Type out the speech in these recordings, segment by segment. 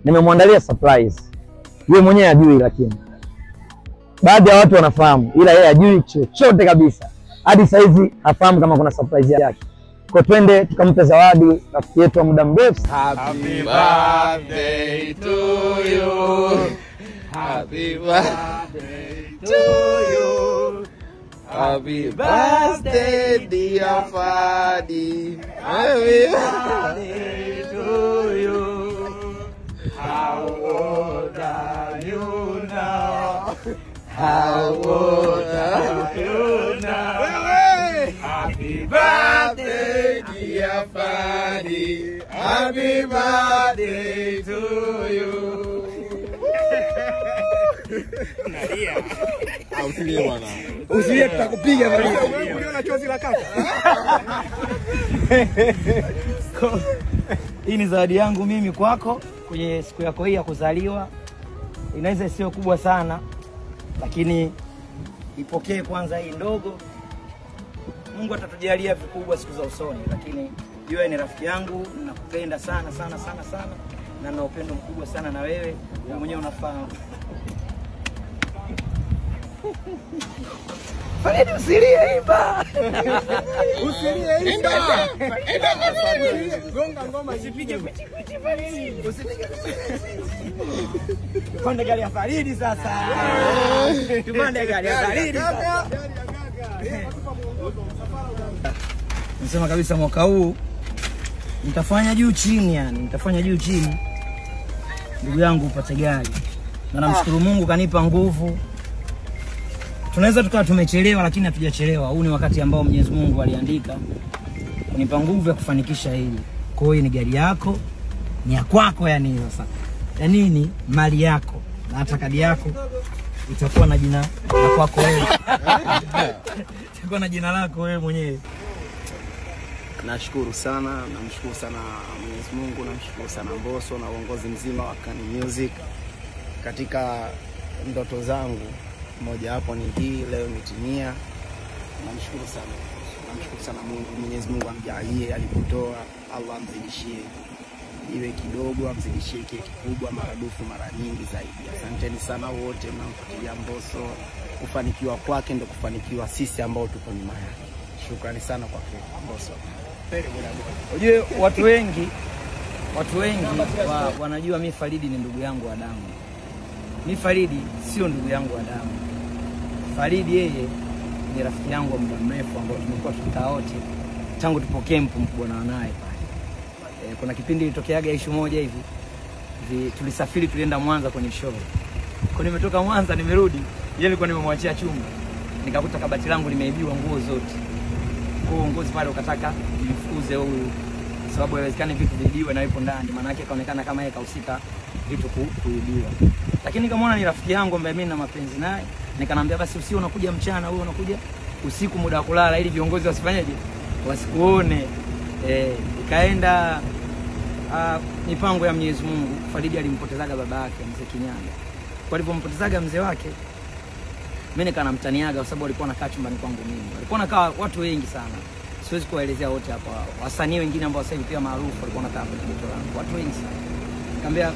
Nimemwandalia surprise. Yeye mwenyewe hajui, lakini baadhi ya watu wanafahamu, ila yeye hajui chochote kabisa. Hadi saizi hafahamu kama kuna surprise yake. Kwa twende tukampe zawadi rafiki yetu wa muda mrefu. Happy birthday to you. Happy birthday to you. Happy birthday dear Fadi. Happy birthday to you. How old are you now? How old are you now? Happy birthday dear Fadi. Happy birthday to you. Nalia. Usilie bwana. Usilie, tutakupiga bwana. Wewe uliona chozi la kaka. Hii ni zawadi yangu mimi kwako kwenye siku yako hii ya kuzaliwa. Inaweza isiwe kubwa sana, lakini ipokee kwanza hii ndogo. Mungu atatujalia vikubwa siku za usoni, lakini wewe ni rafiki yangu, nakupenda sana sana sana sana, na nina upendo mkubwa sana na wewe, wewe mwenyewe unafahamu. Faridi, usilie, imba. Usilie, imba. Imba Faridi. Gonga ngoma isipige kuchi kuchi Faridi. Usipige kuchi kuchi. Tupande gari ya Faridi sasa. Tupande gari ya Faridi sasa. Nasema kabisa mwaka huu nitafanya juu chini, yani nitafanya juu chini ndugu yangu upate gari. Na namshukuru Mungu kanipa nguvu. Tunaweza tukawa tumechelewa, lakini hatujachelewa. Huu ni wakati ambao Mwenyezi Mungu aliandika kunipa nguvu ya kufanikisha hili. Kwa hiyo ni gari yako, ni ya kwako, yani sasa. Ya nini? Mali yako. Na hata kadi yako itakuwa na jina la kwako wewe. Itakuwa na jina lako wewe mwenyewe. Nashukuru sana, namshukuru sana Mwenyezi Mungu, namshukuru sana Mbosso na uongozi mzima wa Kani Music. Katika ndoto zangu moja hapo ni hii leo imetimia. Namshukuru sana. Namshukuru sana Mungu, Mwenyezi Mungu amjalie alipotoa, Allah amzidishie. Iwe kidogo amzidishie kile kikubwa maradufu mara nyingi zaidi. Asanteni sana wote mnamfuatilia Mbosso. Kufanikiwa kwake ndio kufanikiwa sisi ambao tuko nyuma yake. Shukrani sana kwa Mbosso. Unajua watu wengi wanajua mimi Faridi ni ndugu yangu wa damu. Mimi Faridi sio ndugu yangu wa damu. Faridi yeye ni rafiki yangu wa muda mrefu ambao tumekuwa tukikaa wote tangu tupo camp mkubwa na naye pale. Kuna kipindi ilitokeaga issue moja hivi, tulisafiri tulienda Mwanza kwenye show. Kwa nimetoka Mwanza nimerudi, yeye alikuwa nimemwachia chumba. Nikakuta kabati langu limeibiwa nguo zote. Kwa uongozi pale ukataka nimfukuze huyu, sababu haiwezekani vitu viibiwe na yupo ndani, maana yake kaonekana kama yeye kahusika vitu kuibiwa. Lakini nikamwona ni rafiki yangu ambaye mimi na mapenzi naye, nikanambia basi usio unakuja mchana, wewe unakuja usiku muda wa kulala ili viongozi wasifanyeje? Wasikuone. Ikaenda mipango ya Mwenyezi Mungu. Faridi alimpotezaga baba yake mzee Kinyaga. Kwa alipompotezaga mzee wake, mimi nikanamtaniaga kwa sababu alikuwa anakaa chumbani kwangu mimi. Alikuwa anakaa watu wengi sana. Siwezi kuwaelezea wote hapa. Wasanii wengine ambao sasa hivi pia maarufu walikuwa wanakaa kwenye geto langu. Watu wengi sana. Nikamwambia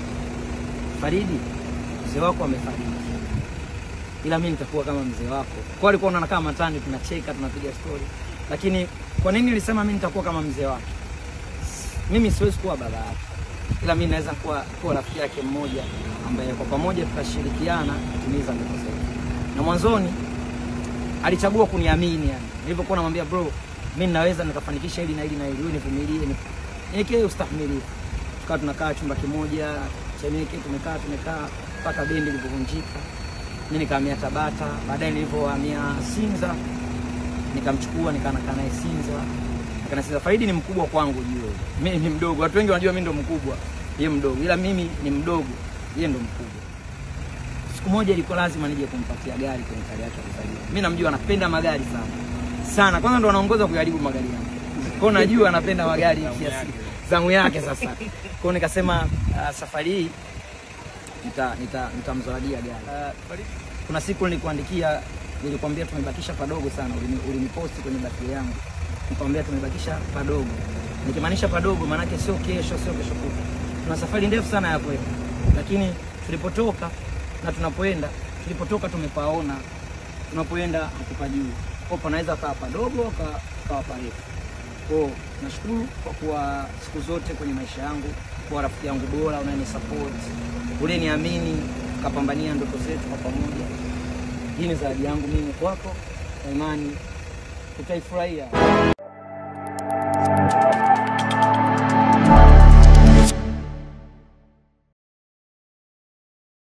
Faridi, mzee wako amefariki, ila mimi nitakuwa kama mzee wako. Kwa alikuwa anaona kama matani, tunacheka, tunapiga story. Lakini kwa nini nilisema mimi nitakuwa kama mzee wake? Mimi siwezi kuwa baba yake, ila mimi naweza kuwa rafiki yake mmoja ambaye kwa pamoja tutashirikiana kutimiza ndoto zetu. Na mwanzoni alichagua kuniamini, yani nilipokuwa namwambia bro, mimi naweza nikafanikisha hili na hili na hili, wewe nivumilie, niweke ustahimilivu. Tukawa tunakaa chumba kimoja Temeke, tumekaa mpaka bendi ilipovunjika. Mimi nikahamia Tabata, baadaye nilipohamia Sinza nikamchukua nikakaa naye Sinza. Nikaa Sinza. Faridi ni mkubwa kwangu juu. Mimi ni mdogo. Watu wengi wanajua mimi ndo mkubwa, yeye mdogo. Ila mimi ni mdogo, yeye ndo mkubwa. Siku moja ilikuwa lazima nije kumpatia gari kwenye tarehe yake ya kuzaliwa. Mimi namjua anapenda magari sana. Sana. Kwanza ndo anaongoza kuharibu magari yangu. Kwa najua anapenda magari kiasi. Zamu yake sasa. Kwa nikasema safari hii nitamzawadia gari. Kuna siku nilikuandikia, nilikwambia tumebakisha padogo sana, uliniposti kwenye birthday yangu. Nikwambia tumebakisha padogo. Nikimaanisha padogo maana yake sio kesho, sio kesho kutwa. Tuna safari ndefu sana ya kwenda. Lakini tulipotoka na tunapoenda, tulipotoka tumepaona, tunapoenda hatupajui. Kwa panaweza kawa padogo, kawa parefu. Kwa nashukuru kwa kuwa siku zote kwenye maisha yangu, kuwa rafiki yangu bora, unanisupport, uliniamini, tukapambania ndoto zetu kwa pamoja. Hii ni zawadi yangu mimi kwako, na imani utaifurahia.